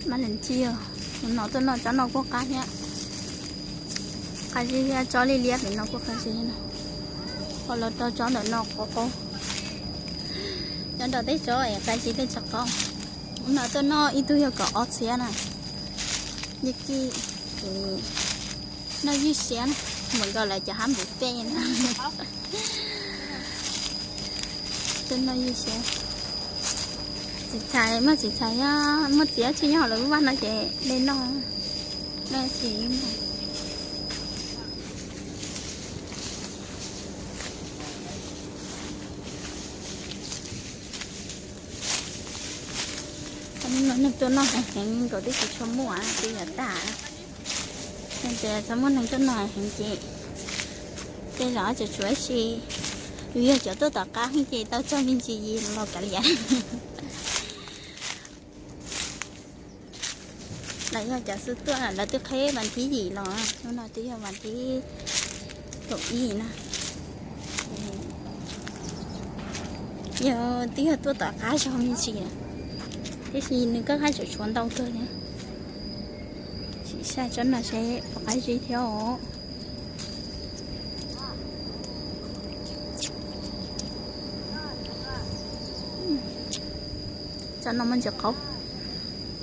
Mas leej txiv, mus no tuaj noj tsob no kuj qab thiab. Qab zib thiab, tsob liab liab pem no kuj qab zib no. Ho los rau tsob ntawm no qab qab. Nyob rau teb tsob es qab zib tej tsis qab. Mus no tuaj noj ib tug yog kaum ob txhiab na. Yog kij, noj ywj siab na, mus nkaus lawv cov hab npus pej na. Tuaj noj ywj siab. Txiv txhais, muaj txiv txhais, muaj txiv tsis nyob hauv lawv lub vaj no ces de noj, noj tsis. Neeg tuaj noj heev heev nkaus twb tsis tshua muaj, twb yuav tag. Ces txhob muaj neeg tuaj noj heev ces tej zaum tseem tshuav si, yus yog cov tuaj tom qab ces tau txog me ntsis yim los kav liam. Lawv yog cov xub tuaj lawv twb qheb vas thib yim los, hnub no twb yog vas thib kaum ib na. Yog twb yog tuaj tom qab zog me ntsis, tiam sis nws kaj qab tseem tshuav ntau kawg thiab. Sim saib tsob no seb puas qab zib thiab os. Tsob no muaj ntsis qaub,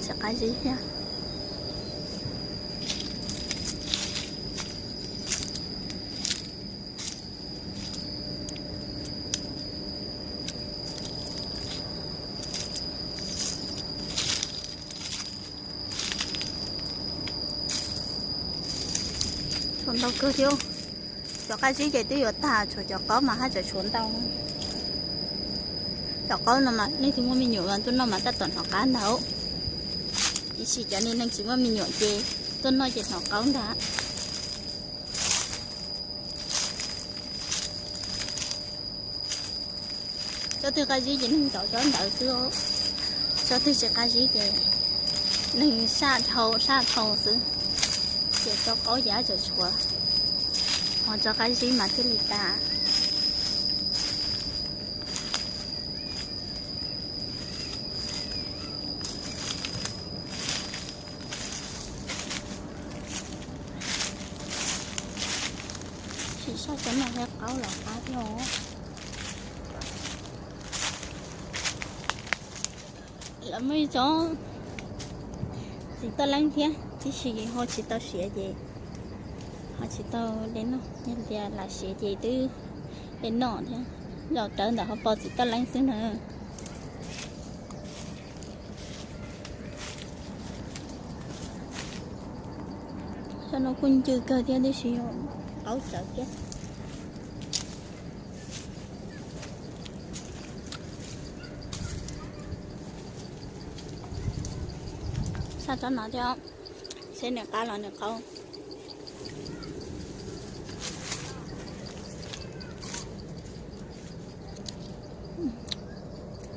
tsis qab zib thiab. Tshuav ntau kawg thiab. Cov qab zib ces twb yuav tag, tshuav cov qaub mas haj tseem tshuav ntau. Cov qaub no mas leej twg muaj me nyuam mas tuaj noj mas tab tom hnov qab ntag. Tiam sis cov neeg tsis muaj me nyuam ces tuaj noj ces hnov qaub ntag. Tsob twg qab zib ces neeg ntov tsob ntawd xwb, tsob twg tsis qab zib ces neeg saj dhau saj dhau xwb. Ces tsob qaub ces tseem tshuav, ho tsob qab zib mas thiaj li tas. Sim saib tsob no thiab, qaub los qab thiab os. Lawv muaj ib tsob txiv toj leeb thiab, tiam sis ho tsis tau siav ces ho tsis tau de noj, yog tias lam siav ces twb de noj thiab. Zaum rawv ntawm hauv paus txiv toj leeb xwb na. Tsob no kuj ncw kawg thiab, tiam sis qaub tsawv thiab. Saj tsob no thiab, seb nws qab los nws qaub.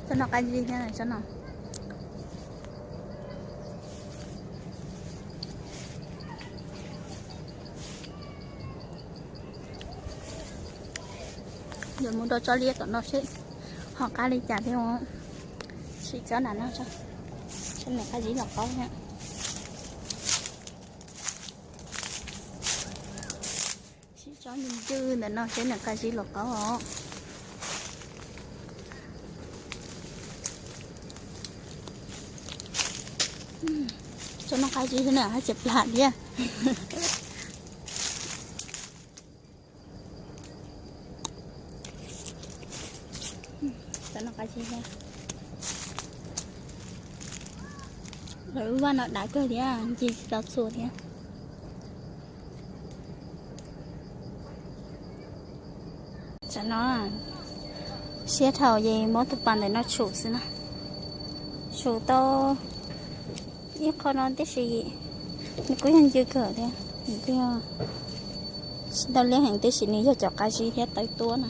Tsob no qab zib thiab tsob no. Yuav mus rau tsob liab tom no seb ho qab li cas thiab. Sim tsob nram no, tsob nws qab zib los qaub thiab. Sim tsob ncw ncw ntawm no seb nws qab zib los qaub os. Tsob no qab zib thiab na, haj tseem plam thiab. Tsob no qab zib thiab. Lawv lub vaj no dav kawg thiab, ncig tsis tau txhua thiab. Tam no siab dhau ces muab tus pas ntawm no tshum xwb na. Tshum tau ib qho no tib si, nws kuj yog ncw kawg thiab, nws kuj yog tsis ntau liab heev tib si, nws yog cov qab zib thiab tawv tuab na.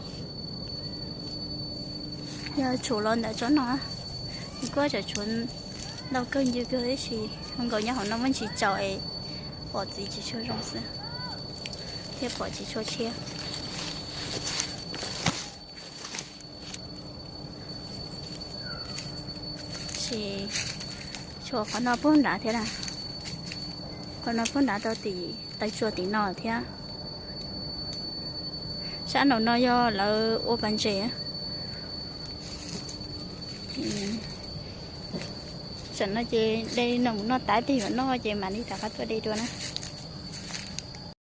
Yog tshum los ntawm tsob no, nws kuj tseem tshuav ntau kawg ncw kawg tib si, nkaus nyob hauv no muaj ntsis tsaus es pom txiv tsis tshua zoo xwb, thiab pom tsis tshua tshiab. Sis Tshuav qhov no puag nrad thiab na. Qhov no puag nrad rau tim taw tsua tim no thiab. Sab nraum no yog lawv ua pas ntses. Tam no ces de no mus noj tas, tej yuav noj ces mam li rov qab tuaj de dua na.